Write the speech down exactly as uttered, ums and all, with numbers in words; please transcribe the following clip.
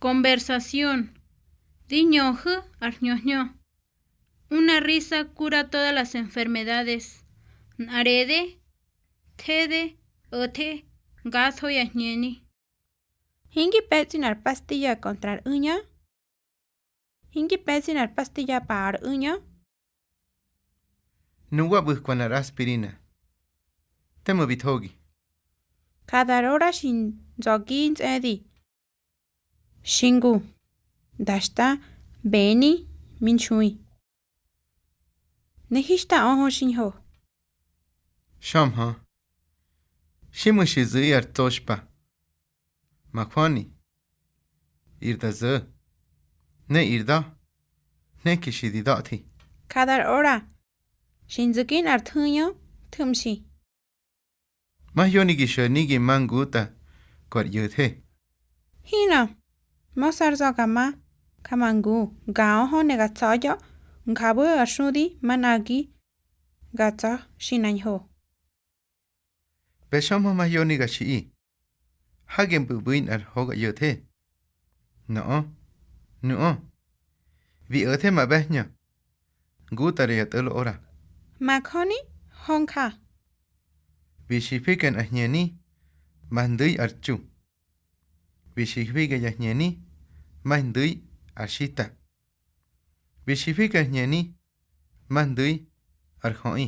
Conversación. Di ñöju̱ ar hñöhñö. Una risa cura todas las enfermedades. Nꞌarede, thede, o̱the, ngatho ya hñeni. Hingi pe̱tsꞌi nꞌar pastilla kontra ar u̱ñö? Hingi pe̱tsꞌi nꞌar pastilla pa ar u̱ñö? Nuwa ꞌbu̱kwa nꞌar aspirina. Temꞌu̱ bi thogi. Kadar ora xi nza̱gi ntsꞌe̱di. Xi ngu, da xta beni mi nxui. Ne hinxta öhö xiñho. Xömhö. Xiꞌmu̱ xi zu̱ꞌi ar tsoxpa. Majöni. Ir da zo̱. Ne ir da̱. Nheki xi di da̱thi. Kadar ora xi nzu̱ki nꞌar thu̱ñö, thu̱mxi. Mahyoni gi xo̱ni gi ma ngutꞌa ko ar ꞌyo̱the. Hinꞌö, mösar za̱ ga ma, ga ma ngu, ga öhö ne ga tsa̱ya̱, njapꞌu̱ ar xudi manꞌagi ga tsa̱ xi na ñho. Pexömhö mahyoni ga xiꞌi. Hage mbu̱ ꞌbu̱i nꞌar hoga ꞌyo̱the. Nöꞌö, nuꞌö. Bi o̱the ma ꞌbe̱hñö. Ngutꞌa ya tꞌoloꞌora. Majöni, hönja. Bi xifiga nꞌar hñeni, ma ndu̱i ar tsu. Bi xifiga ya hñeni, ma ndu̱i ar xita. Bi xifiga ar hñeni, ma ndu̱i ar jöꞌi.